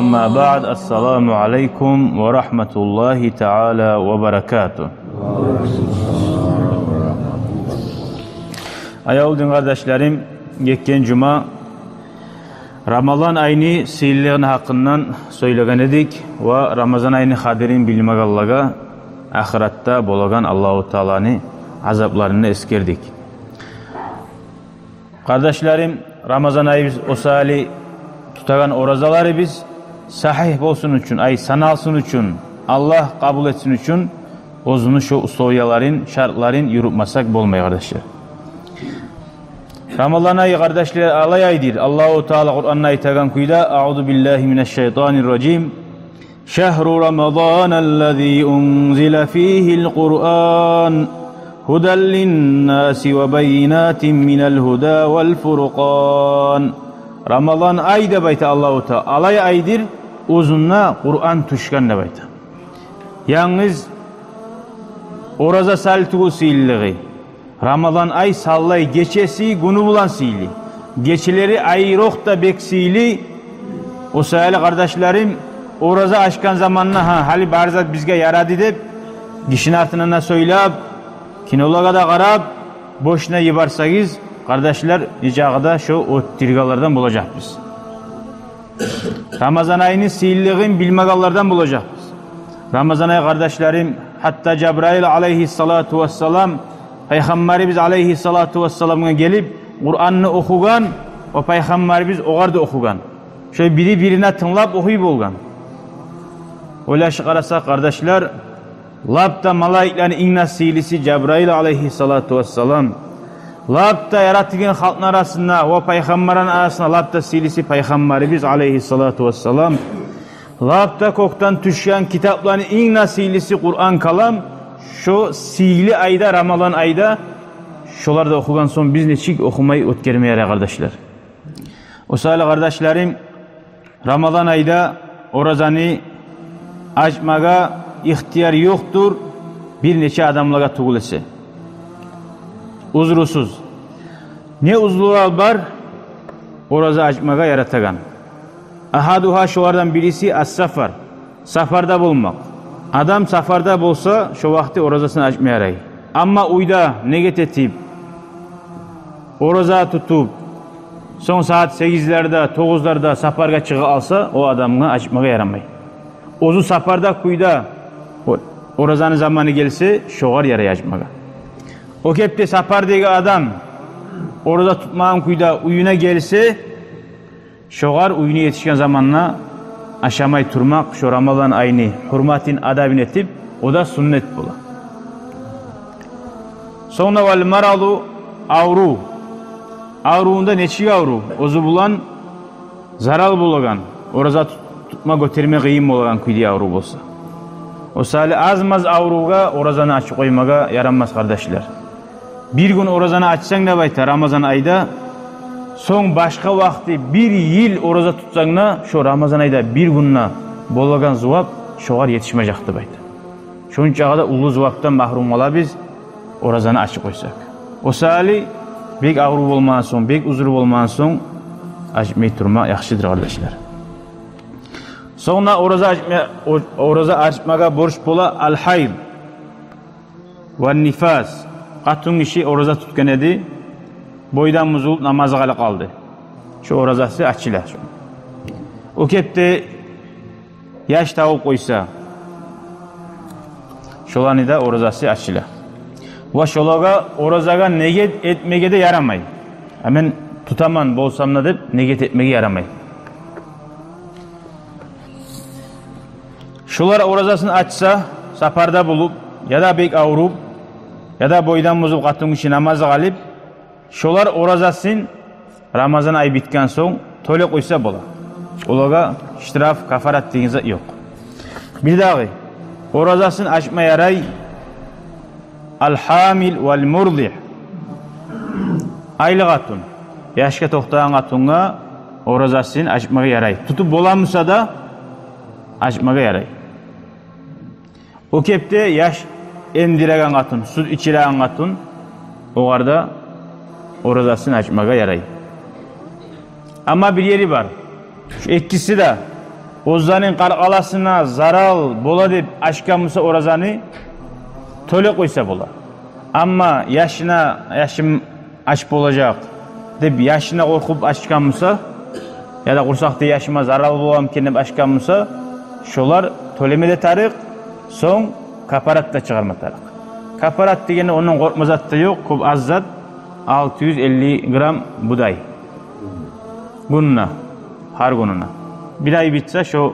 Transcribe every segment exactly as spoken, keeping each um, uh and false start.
Амма баъд, ассаламу алейкум ва рагьматуллагьи таала ва баракатугь. Аявлу дин къардашларым, гетген жума Рамазан айны сыйлылыгъыны гьакъындан сёйлеген эдик ва Рамазан айны къадирин билмегенлеге ахыратда болагъан Аллагьу Тааланы азапларын эсгердик. Къардашларым, Рамазан айыбыз, о саялы тутагъан оразаларыбыз сагьигь болсун учун, ай, саналсын учун, Аллагь къабул этсин учун, оьзюню шо условияларын, шартларын юрютмесек болмай, къардашлар. Рамазан ай, къардашлар, алай айдыр. Аллагьу Таала Къуранда айтагъан кюйде: «Аъузу биллагьи минаш шайтанир ражим. Шагьру Рамазаналлази унзила фигьил Къуръан гьудан линнаси ва баййинатин минал гьуда вал фуркъан». Рамазан ай, деп айта Аллагьу Таала, алай айдыр, оьзюнде Къуран тюшген, деп айта. Янгыз ораза саялы тюгюл сыйлылыгъы. Рамазан ай савлай гечеси, гюню булан сыйлы. Гечелери айрокъда бек сыйлы. О саялы, къардашларым, ораза ачгъан заманда, гьа, гьали бар зат бизге ярады деп, гишини артындан да сёйлеп, кинолагъа да къарап, бошуна йиберсегиз, къардашлар, нечакъы да шо оьтдюргенлерден болажакъбыз. Рамазан айны сыйлылыгъын билмегенлерден болажакъбыз. Рамазан ай, къардашларым, гьатта Жабраил алейгьиссалату вассалам Пайхаммарыбыз алейгьиссалату вассаламгъа гелип, Къуранны охугъан, ва Пайхаммарыбыз огъар да охугъан. Шо бири-бирине тынглап охуй болгъан. Ойлашып къарасакъ, къардашлар, лап да малайиклени инг де сыйлысы Жабраил алейгьиссалату вассалам, лап да яратылгъан халкъны арасында ва пайхаммарланы арасында лап да сыйлысы Пайхаммарыбыз алейгьиссалату вассалам, лап да кёкден тюшген китапланы инг де сыйлысы Къуран калам, шо сыйлы айда, Рамазан айда, шолар да охугъан сонг, биз нечик охумай оьтгерме ярай, къардашлар? О саялы, къардашларым, Рамазан айда оразаны ачмагъа ихтияр ёкъдур бир нече адамлагъа тюгюл эсе, узрусуз. Не узрулар бар ораза ачмагъа яратагъан? Агьадугьа, шолардан бириси ас-сафар, сапарда болмакъ. Адам сапарда болса, шо вакъти оразасын ачма ярай. Амма уьйде негет этип, ораза тутуп, сонг сагьат сегизлерде, тогъузларда сапаргъа чыгъа алса, о адамгъа ачмагъа ярамай. Оьзю сапарда кюйде о-, оразаны заманы гелсе, шогъар ярай ачмагъа. О кепде сапардагъы адам ораза тутмагъан кюйде уьюне гелсе, шогъар уьюне етишген заманда ашамай турмакъ, шо Рамазан айны гьюрматын, адабын этип, о да суннат бола. Сонг да вал мараду, аврув. Аврувунда нечик аврув? Оьзю булан зарал болагъан, ораза тут-, тутма, гётерме къыйын болагъан кюйде аврув болса. О саялы аз-маз аврувгъа оразаны ачып къоймагъа ярамас, къардашлар. Бир гюн оразаны ачсанг, деп айта, Рамазан айда, сонг башгъа вакъти бир йыл ораза тутсанг да, шо Рамазан айда бир гюн де болагъан зувап шогъар етишмежек, деп айта. Шончагъы да уллу зувапдан магьрюм къалабыз, оразаны ачып къойсакъ. О саялы бек аврув болмагъан сонг, бек узру болмагъан сонг, ачмай турма яхшыдыр, къардашлар. Сонг да ораза ачма-, о-, ораза ачмагъа борч бола ал-гьайз ва нифас. Къатынгиши ораза тутгъан эди, бойдан бузулуп намазгъа къалып къалды. Шо оразасы ачыла. О кепде яш тавуп къойса, шоланы да оразасы ачыла. Ва шолагъа оразагъа негет этмеге де ярамай. А мен тутаман болсам да деп негет этмеге ярамай. Шолар оразасын ачса, сапарда болуп, яда бек авруп, яда бойдан бузуп къатынгиши намазгъа къалып, шолар оразасын Рамазан ай битген сонг тёлеп къойса бола. Олагъа штраф, кафарат деген зат ёкъ. Бирдагъы, оразасын ачма ярай ал-гьамил вал-мурдигь. Айлы къатын, яшгъа токътагъан къатынгъа оразасын ачмагъа ярай. Тутуп боламуса да, ачмагъа ярай. О кепде яш эмдиреген къатын, сют ичиреген къатын, огъар да оразасын ачмагъа ярай. Амма бир ери бар. Шу экиси де, Оьзлени къаркъарасына зарал бола деп ачгъан буса оразаны, тёлеп къойса бола. Амма яшына, яшым ач болажакъ деп, яшына къоркъуп ачгъан буса, яда къурсакъда яшыма зарал боламы экен деп ачгъан буса, шолар тёлеме де тарыкъ, сонг капарат да чыгъарма тарыкъ. Капарат дегенде, ондан къоркъма зат да ёкъ, кёп аз зат, алты юз элли грамм будай. Гюнюне, гьар гюнюне. Бир ай битсе, шо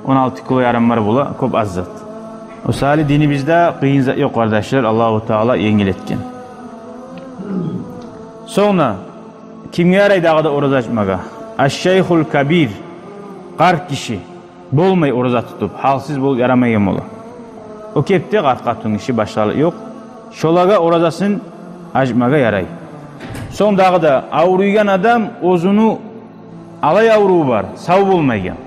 он алты кило ярым бар бола, кёп аз зат. О саялы динибизде къыйын зат ёкъ, къардашлар, Аллагьу Таала енгил этген. Сонг кимге ярай дагъы да ораза ачмагъа? Аш-шайхул кабир, къарт гиши. Болмай ораза тутуп, гьалсыз болуп ярамайгъан бола. О кепде къарт къатын гиши, башгъалыкъ ёкъ. Шолагъа оразасын ачмагъа ярай. Сонг дагъы да авруйгъан адам, оьзюню алай авруву бар, сав болмайгъан.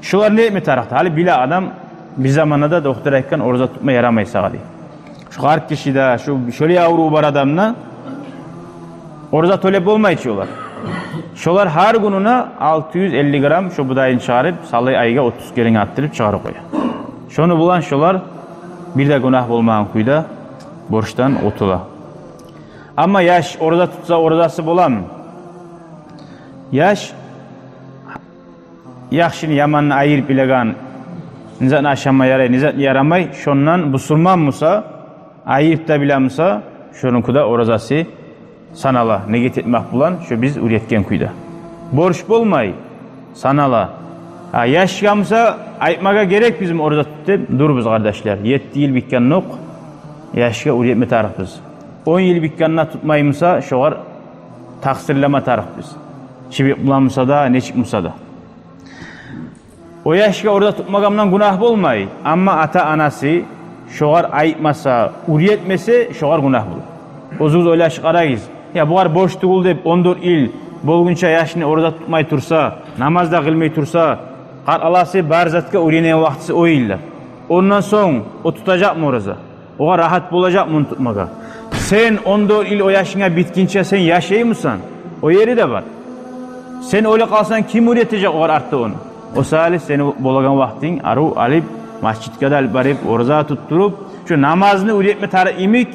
Шолар не этме тарыкъ? Гьали биле адам, бир заманда да дохтур айтгъан, ораза тутма ярамай сагъа дей. Шу къарт гиши де, шу, шолай авруву бар адам да ораза тёлеп болмай чы олар. Шолар гьар гюнюне алты юз элли грамм шо будайын чыгъарып, сала айгъа отуз керен арттырып чыгъарып къоя. Шону булан шолар бир де гюнагь болмагъан кюйде борчдан къутула. Амма яш ораза тутса, оразасы боламы? Яш яхшыны яманны айырып билеген, не затны ашама ярай, не затны ярамай, шондан бусурман буса, айырып да биле буса, шонуки де оразасы санала, негет этмек булан, шо биз уьйретген кюйде. Борч болмай, санала. А яшгъа буса, айтмагъа герек бизин ораза тут деп, дюр биз, къардашлар. Етти йыл битгендокъ яшгъа уьйретме тарыкъбыз. Он йыл битгенде тутмай буса, шогъар такъсырлама тарыкъбыз. Чыбыкъ булан буса да, нечик буса да. О яшгъа ораза тутмагъандан гюнагь болмай, амма ата-анасы шогъар айтмаса, уьйретмесе, шогъар гюнагь бола. Оьзюгюз ойлашып къарагъыз. Я, бугъар борч тюгюл деп, он дёрт йыл болгъунча яшны ораза тутмай турса, намаз да къылмай турса, къаркъарасы бар затгъа уьйренеген вакътиси о йыллар. Ондан сонг о тутажакъмы ораза? Огъар рагьат болажакъмы ону тутмагъа? Сен он дёрт йыл о яшынга битгинче сен яшаймысан? О ери де бар. Сен оьлюп къалсанг, ким уьйретежек огъар артда ону? О саялы сени болагъан вакътинг арив алып, межитге де алып барып, ораза туттуруп, шу намазны уьйретме тарыкъ йимик,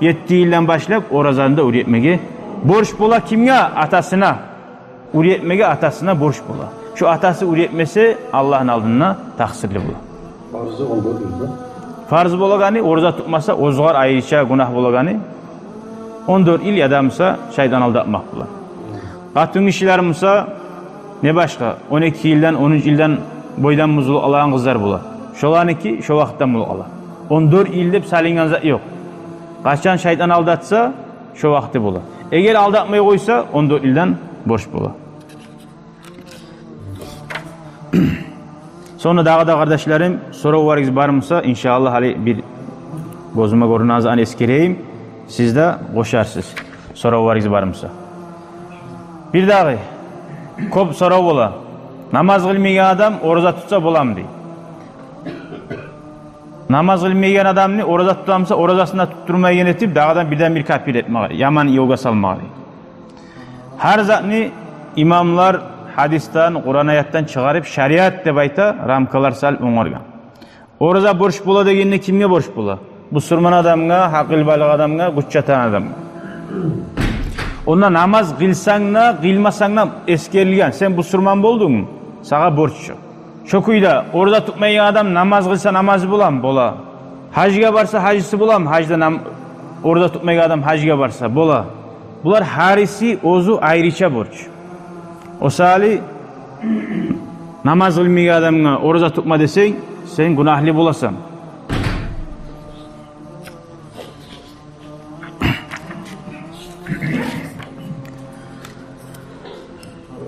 етти йылдан башлап оразаны да уьйретмеге борч бола кимге? Атасына. Уьйретмеге атасына борч бола. Шу атасы уьйретмесе, Аллагьны алдында такъсырлы бола. Фарзы он дёрт йыл да. Фарзы болагъаны, ораза тутмаса, оьзюгер айрыча гюнагь болагъаны, он дёрт йыл яда буса шайтан алдатмакъ бола. Къатын гишилер буса, не башгъа, он эки йылдан, он уьч йылдан бойдан бузулуп къалагъан къызлар бола. Шоланыки шо вакътидан болуп къала. Он дёрт йыл деп салынгъан зат ёкъ. Къачан шайтан алдатса, шо вакъти бола. Эгер алдатмай къойса, он дёрт йылдан борч бола. Сонг дагъы да, къардашларым, соравларыгъыз бар буса, иншааллагь, гьали бир гёзюме гёрюнеген затны эсгерейим, сиз де къошарсыз, соравларыгъыз бар буса. Бирдагъы кёп сорав бола: намаз къылмайгъан адам ораза тутса боламы дей. Намаз къылмайгъан адамны ораза тутамыса, оразасын да туттурмайгъан этип, дагъыдан бирден бир капир этмеге, яман ёлгъа салмагъа дей. Гьар затны имамлар гьадисден, Къуран аятдан чыгъарып, шариат деп айта, рамкалар салып онгаргъан. Ораза борч бола дегенде кимге борч бола? Бусурман адамгъа, гьакъыл балыкъ адамгъа, гюч ятагъан адамгъа. Онда намаз къылсанг да, къылмасанг да эсгерилген. Сен бусурман болдунгму? Сагъа борч шо. Шо кюйде ораза тутмайгъан адам намаз къылса, намазы боламы? Бола. Гьажгъа барса, гьажысы боламы? Гьажда нам-, ораза тутмайгъан адам гьажгъа барса, бола. Булар гьариси оьзю айрыча борч. О саялы намаз къылмайгъан адамгъа ораза тутма десенг, сен гюнагьлы боласан.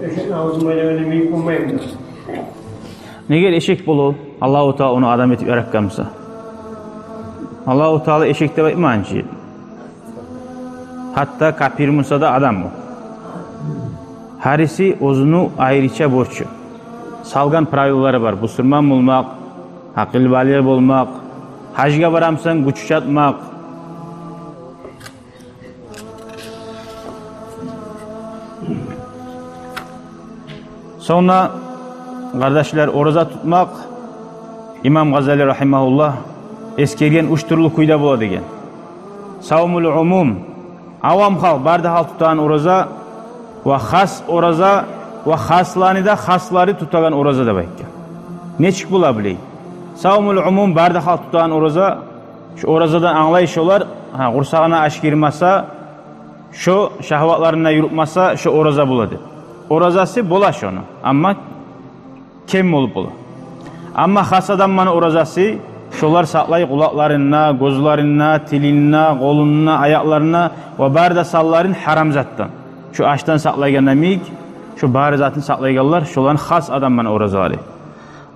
Эшекни авзун байлап йибермей болмаймы? Неге эшек болуп, Аллагьу Таала ону адам этип яратгъан буса? Аллагьу Таала эшек деп айтмагъан чы. Гьатта капир буса да адам о. Гьариси оьзюню айрыча борчу. Салгъан правилалары бар. Бусурман болмакъ, гьакъыл балыкъ болмакъ, гьажгъа барамысан, гюч ятмакъ. Сонг да Къардашлар, ораза тутмакъ, имам Гъазали рагьимагьуллагь эсгерген, уьч тюрлю кюйде бола деген. Савмул умум, авам халкъ, бары да халкъ тутагъан ораза, ва хас ораза, ва хасланы да хаслары тутагъан ораза деп айтгъан. Нечик бола булай? Савмул умум, бары да халкъ тутагъан ораза, шо оразадан англай шолар, гьа, къурсагъына аш гирмесе, шо шагьватларын да юрютмесе, шо ораза бола деп. Оразасы бола шону, амма кем болуп бола. Амма хас адамланы оразасы, шолар сакълай къулакъларын да, гёзлерин де, тилин де, къолун да, аякъларын да ва бары да санларын гьарам затдан. Шо ашдан сакълайгъан йимик, шо бары затын сакълайгъанлар, шоланы хас адамланы оразалары.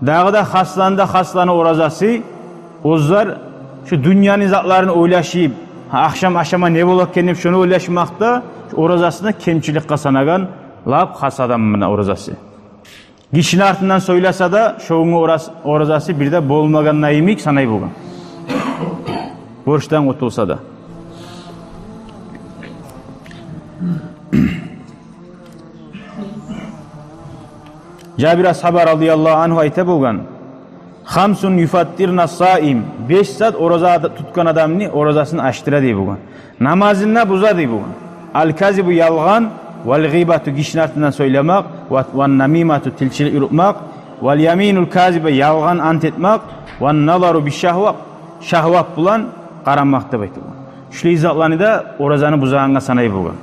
Дагъы да хасланы да хасланы оразасы, оьзлер шо дюньяны затларын ойлашып, гьа, ахшам ашама не бола экен деп, шону ойлашмакъда, шо оразасыны кемчиликге санагъан лап хас адамланы оразасы. Гишини артындан сёйлесе де, шо гюнню ораз-, оразасы бир де болмагъан йимик санай болгъан. Борчдан къутулса да. Жабир асгьаба радияллагьу ангьу айта болгъан: «Хамсун юфаттирна саим». Беш зат ораза ад-, тутгъан адамны оразасын ачдыра дей болгъан. Намазын да буза дей болгъан. «Ал-казибу», ялгъан, «вал-гъибату», гишини артындан сёйлемек, «ва, ван-намимату», тилчилик юрютмек, «вал-яминул-казиба», ялгъан ант этмек, «ван-назару биш-шагьва», шагьват булан къарамакъ деп айтылгъан. Уьчлей затланы да оразаны бузагъангъа санай болгъан.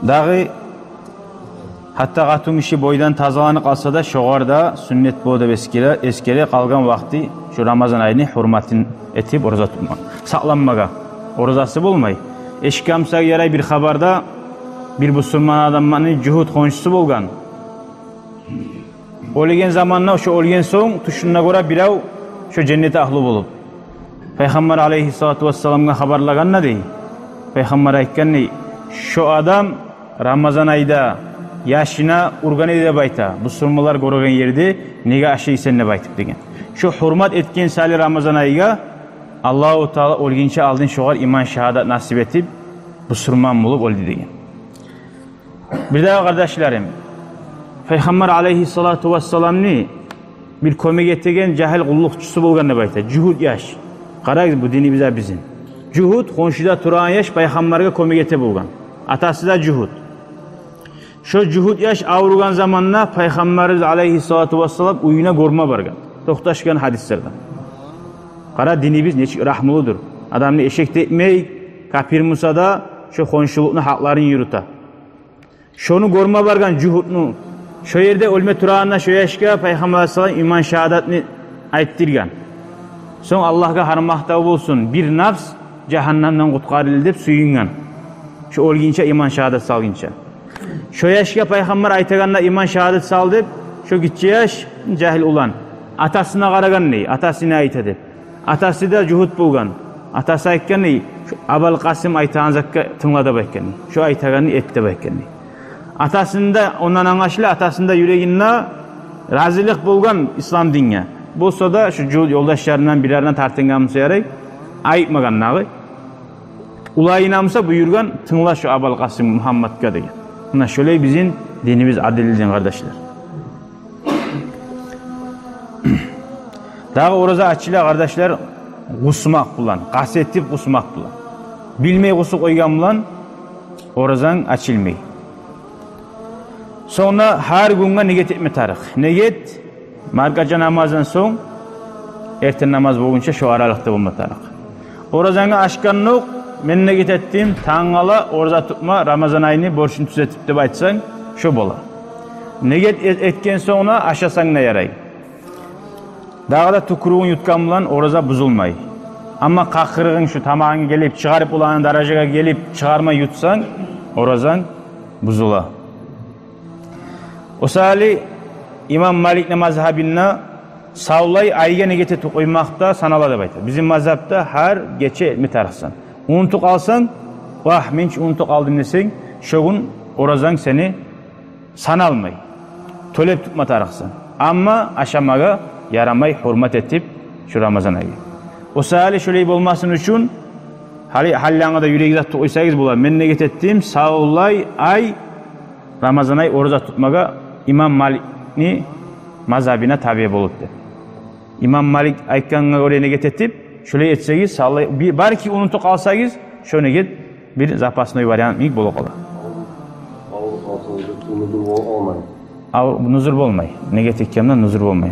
Дагъы, гьатта къатынгиши бойдан тазаланып къалса да, шогъар да сюннет бола деп эсгере, эсгере къалгъан вакъти шо Рамазан айны гьюрматын этип ораза тутмакъ. Сакъланмагъа оразасы болмай. Эшитгенмисиз ярай бир хабарда, бир бусурман адамны жугьут хоншусу болгъан. Оьлген заманда, шо оьлген сонг, тюшюнде гёре бирев шо женнет агьлу болуп. Пайхаммар алайгьиссалату вассаламгъа хабарлагъанда дей, Пайхаммар айтгъан дей: «Шо адам Рамазан айда яшына ургъан эди деп айта, бусурманлар гёреген ерде, неге ашайсан?» — деп айтып деген. Шо гьюрмат этген саялы Рамазан айгъа Аллагьу Таала оьлгенче алдын шогъар иман шагьадат насип этип, бусурман болуп оьлдю деген. Бирдагъы, къардашларым, Пайхаммар алайгьиссалату вассаламны бир кёмек этеген жагьил къуллукъчусу болгъан деп айта, жугьут яш. Къарагъыз, бу динибиз а бизин. Жугьут, хоншуда турагъан яш Пайхаммаргъа кёмек эте болгъан. Атасы да жугьут. Шо жугьут яш авругъан заманда Пайхаммарыбыз алайгьиссалату вассалам уьюне гёрме баргъан. Токъташгъан гьадислерде. Къара, динибиз нечик рагьмулудур. Адамны эшек де этмей, капир буса да, шо хоншулукъну гьакъларын юрюте. Шону гёрме баргъан жугьутну. Шо ерде оьлме турагъанда шо яшгъа Пайхаммар алайгьиссалам иман шагьадатны айтдыргъан. Сонг Аллагьгъа гьар макътав болсун, бир напс жагьаннамдан къутгъарылды деп сююнген. Шо оьлгенче иман шагьадат салгъынча. Шо яшгъа Пайхаммар айтагъанда иман шагьадат сал деп, шо гиччи яш, жагьил улан, атасына къарагъан дей, атасы не айта деп. Атасы да жугьут болгъан. Атасы айтгъан дей: «Шо Абал Къасим айтагъан затгъа тынгла», — деп айтгъан дей. «Шо айтагъанны эт», — деп айтгъан дей. Атасыны да, ондан англашыла, атасыны да юрегинде разилик болгъан ислам динге. Болса да, шо жугьут ёлдашларындан бирерден тартынгъан буса ярай, айтмагъан дагъы. Уланына буса буюргъан: «Тынгла шо Абал Къасим Мугьаммадгъа», — деген. Муна шолай бизин динибиз адилден, къардашлар. Дагъы ораза ачыла, къардашлар, къусмакъ булан, къаст этип къусмакъ булан. Билмей къусуп къойгъан булан оразанг ачылмай. Сонг да гьар гюнге негет этме тарыкъ. Негет маркача намаздан сонг, эртен намаз болгъунча шо аралыкъда болма тарыкъ. Оразангны ачгъандокъ: «Мен негет этдим тангала ораза тутма, Рамазан айны борчун тюзетип», — деп айтсанг, шо бола. Негет э-, этген сонг да ашасанг да ярай. Дагъы да тюкюрюгюнг ютгъан булан ораза бузулмай. Амма къакъырыгъынг шо тамагъынга гелип, чыгъарып, улан даражагъа гелип, чыгъармай ютсанг, оразанг бузула. О саялы имам Маликни мазгьабында савлай айгъа негет этип къоймакъ да санала деп айта. Бизин мазгьабда гьар гече этме тарыкъсан. Унутуп къалсанг, «Вагь, мен чи унутуп къалдым», — десенг, шо гюн оразанг сени саналмай. Тёлеп тутма тарыкъсан. Амма ашамагъа ярамай, гьюрмет этип, шу Рамазан айгъа. О саялы шолай болмасын учун, гьали, гьали янгыдан юрегигизде тутуп къойсагъыз бола: «Мен негет этдим савлай ай, Рамазан ай ораза тутмагъа, имам Маликни мазгьабына табиъ болуп», — деп. Имам Малик айтгъангъа гёре негет этип, шолай этсегиз, савлай, би-, балики, унутуп къалсагъыз, шо негет бир запасной вариант йимик болуп къала. Авруп къалса, нузур бол-, алмай. Ав-, нузур болмай. Негет этгенде нузур болмай.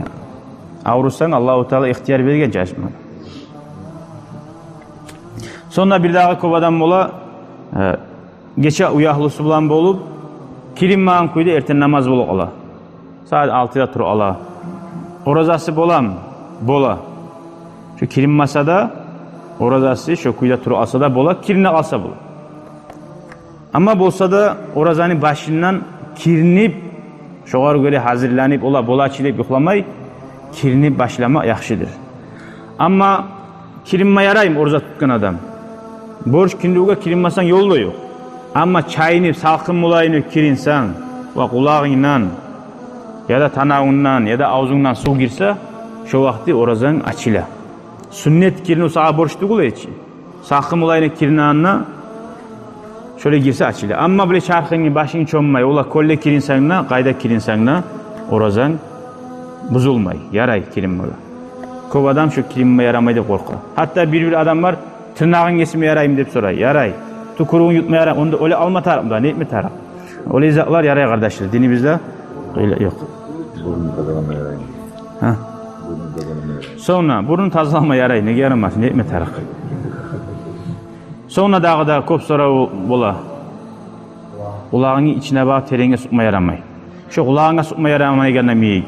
Аврусанг, Аллагьу Таала ихтияр берген чы ачмагъа. Сонг да бирдагъы кёп адам бола, э, гече уьягьлюсю булан болуп, киринмеген кюйде эртен намаз болуп къала. Сагьат алтыда туруп ала. Оразасы боламы? Бола. Шо киринмесе де, оразасы шо кюйде туруп алса да бола, кирине къалса бола. Амма болса да, оразаны башындан киринип, шогъар гёре гьазирленип, ола бола чы деп юхламай, киринип башлама яхшыдыр. Амма киринме яраймы ораза тутгъан адам? Борч киринивге киринмесенг ёл да ёкъ. Амма чайынып, салкъын болайын деп киринсенг, ва къулагъынгдан, яда танавунгдан, яда авзунгдан сув гирсе, шо вакъти оразанг ачыла. Сюннет киринив сагъа борч тюгюл эчи. Салкъын болайын деп киринегенде, шолай гирсе, ачыла. Амма биле чархынгны, башынгны чоммай, ола кёлле киринсенг де, къайда киринсенг де, оразанг бузулмай, ярай киринмеге. Кёп адам шо киринме ярамай деп къоркъа. Гьатта бир-бир адам бар, тырнагъын гесме яраймы деп сорай. Ярай. Тюкюрюгюн ютма ярай. Онда оьле алма тарыкъмы да, не этме тарыкъ? Олай затлар ярай, къардашлар. Динибизде къыйла ёкъ. Бурнун тазалама ярай. Гьа? Бурнун тазалама ярай. Сонг да бурнун тазалама ярай. Неге ярамасын? Не этме тарыкъ? Сонг да дагъы да кёп сорав бола. Къулагъынгны ичине багъып теренге сукъма ярамай. Шо къулагъынга сукъма ярамайгъан йимик,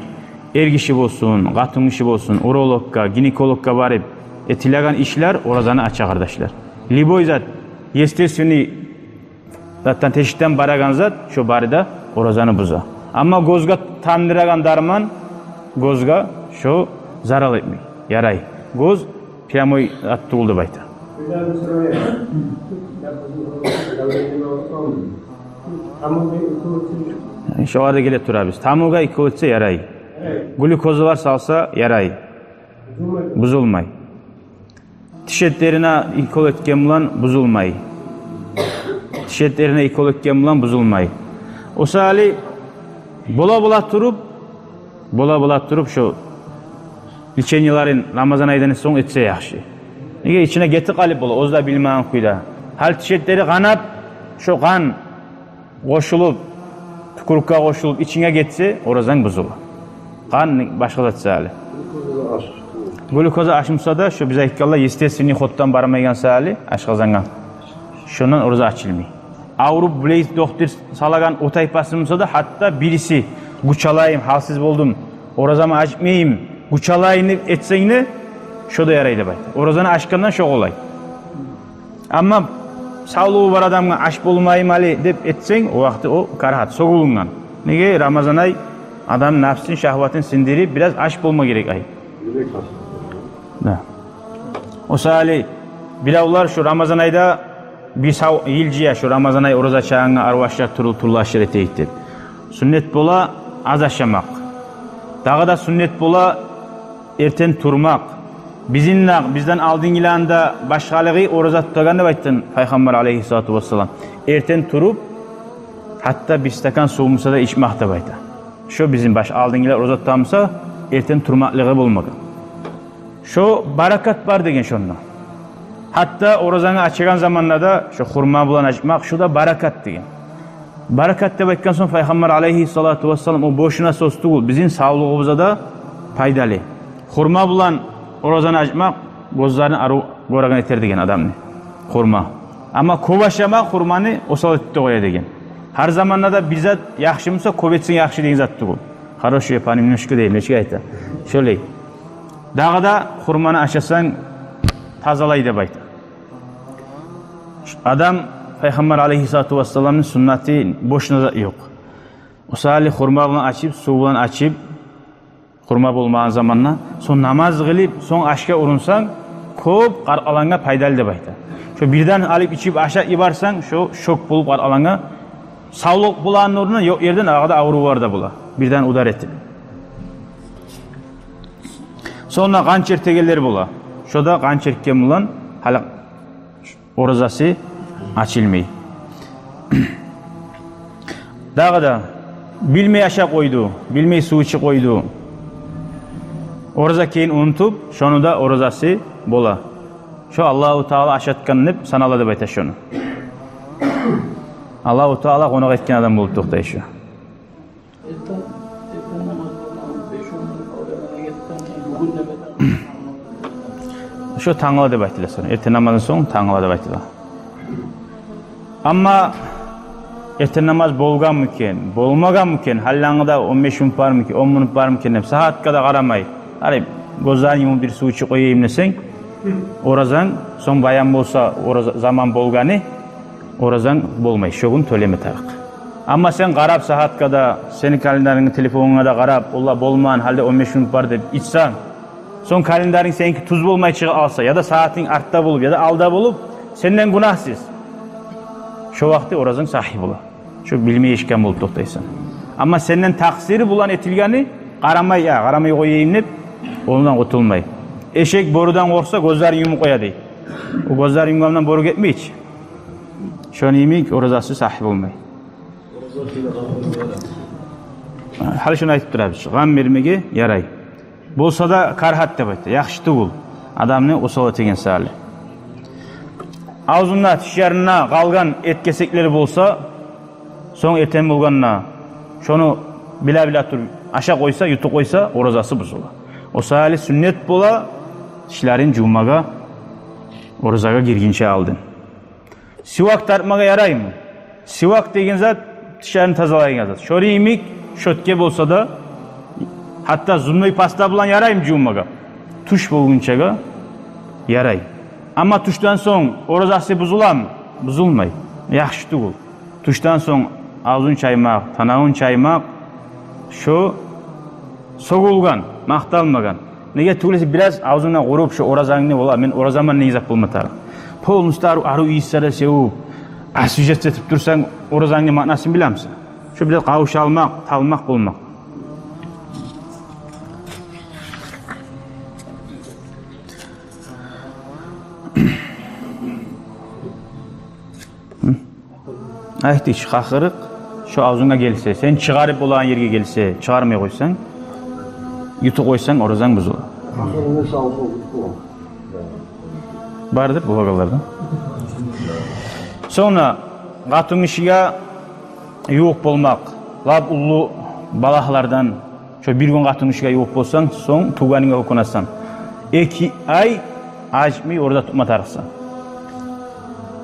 эр гиши болсун, къатын гиши болсун, урологгъа, гинекологгъа барып этилеген ишлер оразаны ача, къардашлар. Любой зат, естественный затдан, тешикден барагъан зат, шо бары да оразаны буза. Амма гёзге тамдырагъан дарман гёзге шо зарал этмей. Ярай. Гёз прямой зат тюгюл деп айта. Шогъар да геле турабыз. Тамугъа укол этсе ярай. Глюкозалар салса ярай. Бузулмай. Тиш этлерине укол этген булан бузулмай. Тиш этлерине укол этген булан бузулмай. О саялы бола-бола туруп, бола-бола туруп шо лечениелерин Рамазан айдан сонг этсе яхшы. Неге, ичине гетип къалып бола, оьзю де билмеген кюйде. Гьали тиш этлери къанап, шо къан къошулуп, тюкюрюкге къошулуп, ичинге гетсе, оразанг бузула. Къан башгъа зат саялы. Глюкоза ашмаса да, шо биз айтгъанлай, естественный ходдан бармайгъан саялы ашкъазангъа, шондан ораза ачылмай. Авруп, билейик, дохтур салагъан о тайпасы буса да, гьатта бириси: «Гюч алайым, гьалсыз болдум, оразамны ачмайым, гюч алайым», — деп этсенг де, шо да ярай деп айта. Оразаны ачгъандан шо къолай. Амма савлугъу бар адамгъа «аш болмайым гьали» деп этсенг, о вакъти о карагьат, сёгюлюнген. Неге, Рамазан ай адамны напсын, шагьватын сындырып, бираз аш болма герек ай. Да. О саялы биревлер шо Рамазан айда бир сав йыл жыя, шо Рамазан ай ораза ачагъангъа арвашлар, тюрлю-тюрлю ашлар этейик деп. Сюннет бола аз ашамакъ. Дагъы да сюннет бола эртен турмакъ. Бизин де, бизден алдынгъыланы да башгъалыгъы ораза тутагъан деп айтгъан Пайхаммар алейгьиссалату вассалам. Эртен туруп, гьатта бир стакан сув буса да ичмек деп айта. Шо бизин баш алдынгъылар ораза тутамуса, эртен турмакълыгъы болмагъан. Шо баракат бар деген шонда. Гьатта оразаны ачагъан заманда да шо хурма булан ачмакъ, шо да баракат деген. Баракат деп айтгъан сонг, Пайхаммар алейгьиссалату вассалам, о бошуна сёз тюгюл, бизин савлугъубузгъа да пайдалы. Хурма булан оразаны ачмакъ гёзлерин арив гёреген этер деген адамны. Хурма. Амма кёп ашамакъ хурманы осал этип де къоя деген. Гьар заманда да бир зат яхшы буса, кёп этсенг яхшы деген зат тюгюл. Хорошее понемножку дейми, нечик айта. Шолай. Дагъы да хурманы ашасанг, тазалай деп айта. Адам, Пайхаммар алейгьиссалату вассаламны суннаты бошуна зат ёкъ. О саялы хурма булан ачып, сув булан ачып, хурма болмагъан заманда, сонг намаз къылып, сонг ашгъа урунсанг, кёп къаркъарангъа пайдалы деп айта. Шо бирден алып ичип ашап йиберсенг, шо шок болуп къаркъарангъа, савлукъ болагъанны орнуна ёкъ ерден агъа да аврувлар да бола. Бирден удар этип. Сонг да къан чертегенлер бола. Шо да къан чертген булан гьали оразасы ачылмай. Дагъы да билмей ашап къойду, билмей сув ичип къойду. Ораза экенин унутуп, шону да оразасы бола. Шо Аллагьу Таала ашатгъан деп санала деп айта шону. Аллагьу Таала къонакъ этген адам болуп токътай шо. Эртен, эртен намаз къылгъан беш-он минут алгъан, эртен бугюн неме тангала? Шо тангала деп айтыла сонг. Эртен намаздан сонг тангала деп айтыла. Амма эртен намаз болгъанмы экен, болмагъанмы экен, гьали ангыда он беш минут бармы экен, он минут бармы экен деп, сагьатгъа да къарамай, гьали гёзлерин юмуп бир сув ичип къояйым десенг, оразанг, сонг баян болса, ораза, заман болгъаны, оразанг болмай, шо гюн тёлеме тарыкъ. Амма сен къарап сагьатгъа да, сени календарынга, телефонунга да къарап, олла болмагъан гьалда он беш минут бар деп ичсенг, сонг календарынг сеники тюз болмай чыгъып къалса, яда сагьатынг артда болуп, яда алда болуп, сенден гюнагьсыз, шо вакъти оразанг сагьигь бола. Шо билмей ичген болуп токътайсан. Амма сенден такъсири булан этилгени, къарамай, я, къарамай къояйым деп, ондан къутулмай. Эшек борудан къоркъса, гёзлерин юмуп къоя дей. О гёзлерин юмгъандан бору гетмей чи. Шону йимик оразасы сагьигь болмай. Гьали шону айтып турабыз. Къан бермеге ярай. Болса да карагьат деп айта. Яхшы тюгюл. Адамны осал этеген саялы. Авзунда, тишлеринде къалгъан эт кесеклери болса, сонг эртен болгъанда шону биле-биле туруп ашап къойса, ютуп къойса, оразасы бузула. О саялы сюннет бола тишлерин жувмагъа, оразагъа гиргинче алдын. Сивак тартмагъа яраймы? Сивак деген зат тишлерин тазалайгъан зат. Шону йимик щётка болса да, гьатта зубной паста булан яраймы жувмагъа? Тюш болгъунчагъа ярай. Амма тюшден сонг оразасы бузуламы? Бузулмай. Яхшы тюгюл. Тюшден сонг авзун чаймакъ, танавун чаймакъ, шо сёгюлген, макъталмагъан. Неге тюгюл эсе, бираз авзунга къуруп, шо оразангны, валлагь, мен оразаман деген зат болма тарыкъ. Полностью арив, арив ийислер де севип, освежать этип турсанг, оразангны маънасын билемисен? Шо бираз къавшалмакъ, талмакъ болмакъ. Гьы? Айтдыкъ, къакъырыкъ шо авзунга гелсе, сен чыгъарып болагъан ерге гелсе, чыгъармай къойсанг, ютуп къойсанг, оразанг бузула. Къакъырыкъны савсу ютуп къой. Бардыр болагъанларда. Сонг къатынгишиге ювукъ болмакъ, лап уллу балагьлардан. Шо бир гюн къатынгишиге ювукъ болсанг, сонг тувгъанынга гьёкюнесен. Эки ай ачмай ораза тутма тарыкъсан.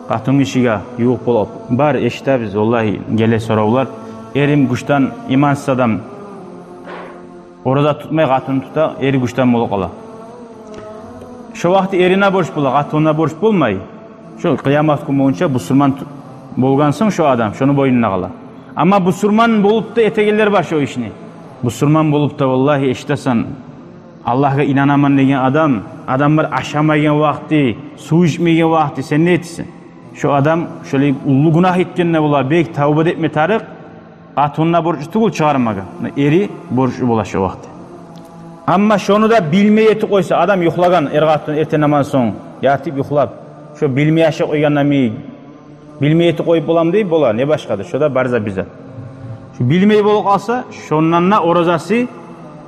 Къатынгишиге ювукъ болуп. Бар, эшитебиз, валлагь, геле соравлар. Эрим гючден, имансыз адам ораза тутмай, къатыны тута, эри гючден болуп къала. Шо вакъти эрине борч бола, къатынына борч болмай. Шо къыямат гюн болгъунча бусурман ту-, болгъан сонг шо адам, шону бойнуна къала. Амма бусурман болуп да этегенлер бар шо ишни. Бусурман болуп да, валлагь, эшитесен, Аллагьгъа инанаман деген адам, адамлар ашамайгъан вакъти, сув ичмейген вакъти, сен не этесен? Шо адам шолай уллу гюнагь этген де бола, бек тавба да этме тарыкъ. Къатынына борчлу тюгюл чыгъармагъа. Эри борчлу бола шо вакъти. Амма шону да билмей этип къойса, адам юхлагъан, эр-къатын эртен намаздан сонг ятып юхлап, шо билмей ашап къойгъанда ми, билмей этип къоюп боламы дей, бола, не башгъадыр, шо да бар зат бир зат. Шо билмей болуп къалса, шондан да оразасы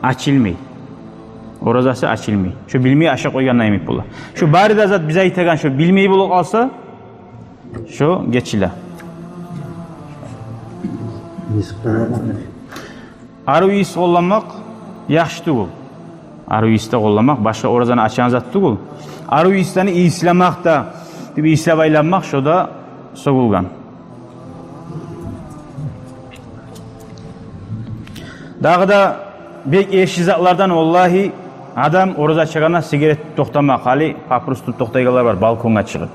ачылмай. Оразасы ачылмай. Шо билмей ашап къойгъанда йимик бола. Шо бары да зат биз айтагъан, шо билмей болуп къалса, шо гечиле. Арив ийис къолланмакъ яхшы тюгюл. Арив ийис де къолланмакъ башгъа оразаны ачагъан зат тюгюл. Арив ийислени ийислемек де, деп ийислеп айланмакъ, шо да сёгюлген. Дагъы да бек эрши затлардан, валлагь, адам ораза ачагъанда сигарет тутуп токътамакъ, гьали папирос тутуп токътайгъанлар бар, балконгъа чыгъып.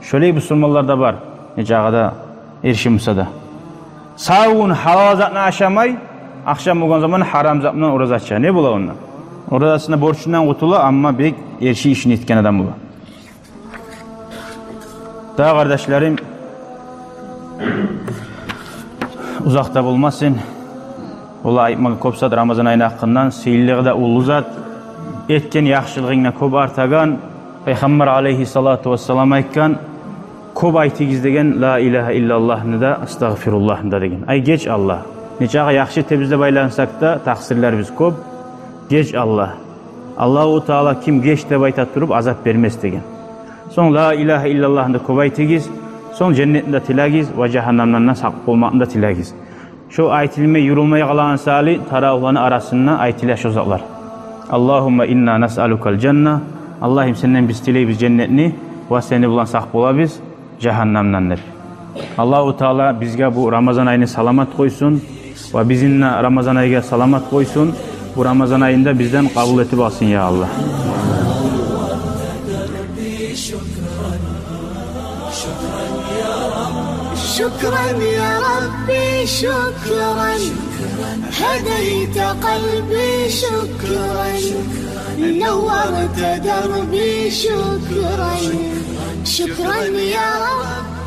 Шолай бусурманлар да бар, нечакъы да эрши буса да. Сав гюн гьалал затны ашамай, ахшам болгъан заман гьарам зат булан ораза ача. Не бола онда? Оразасыны борчундан къутула, амма бек эрши ишни этген адам бола. Дагъы, къардашларым, узакъ да болмасын. Олай айтмагъа кёп зат Рамазан айны гьакъындан, сыйлылыгъы да уллу зат. Этген яхшылыгъынга кёп артагъан. Пайхаммар алайгьиссалату вассалам айтгъан: «Кёп айтыгъыз, — деген, — ла илагьа иллаллагьны да, астагъфируллагьны да», — деген. Ай, геч, Аллагь. Нечакъы яхшы этебиз деп айлансакъ да, такъсырларыбыз кёп. Геч, Аллагь. Аллагьу Таала ким геч деп айта туруп азап бермес деген. Сонг ла илагьа иллаллагьны да кёп айтыгъыз. Сонг женнетни де тилегиз ва жагьаннамдан да сакъ болмакъны да тилегиз. Шо айтылмай, юрюлмей къалагъан саялы, таравигьланы арасында айтыла шо затлар. «Аллагьумма инна насъалукал жанна». Аллагьым, сенден биз тилейбиз женнетни ва сени булан сакъ болабыз жагьаннамдан деп. Аллагьу Таала бизге бу Рамазан айны саламат къойсун ва бизин де Рамазан айгъа саламат къойсун. Бу Рамазан айны да бизден къабул этип алсын, я Аллагь. شكرا يا ربي، شكرا. هديت قلبي، شكرا. نورت دربي، شكرا. شكرا يا رب.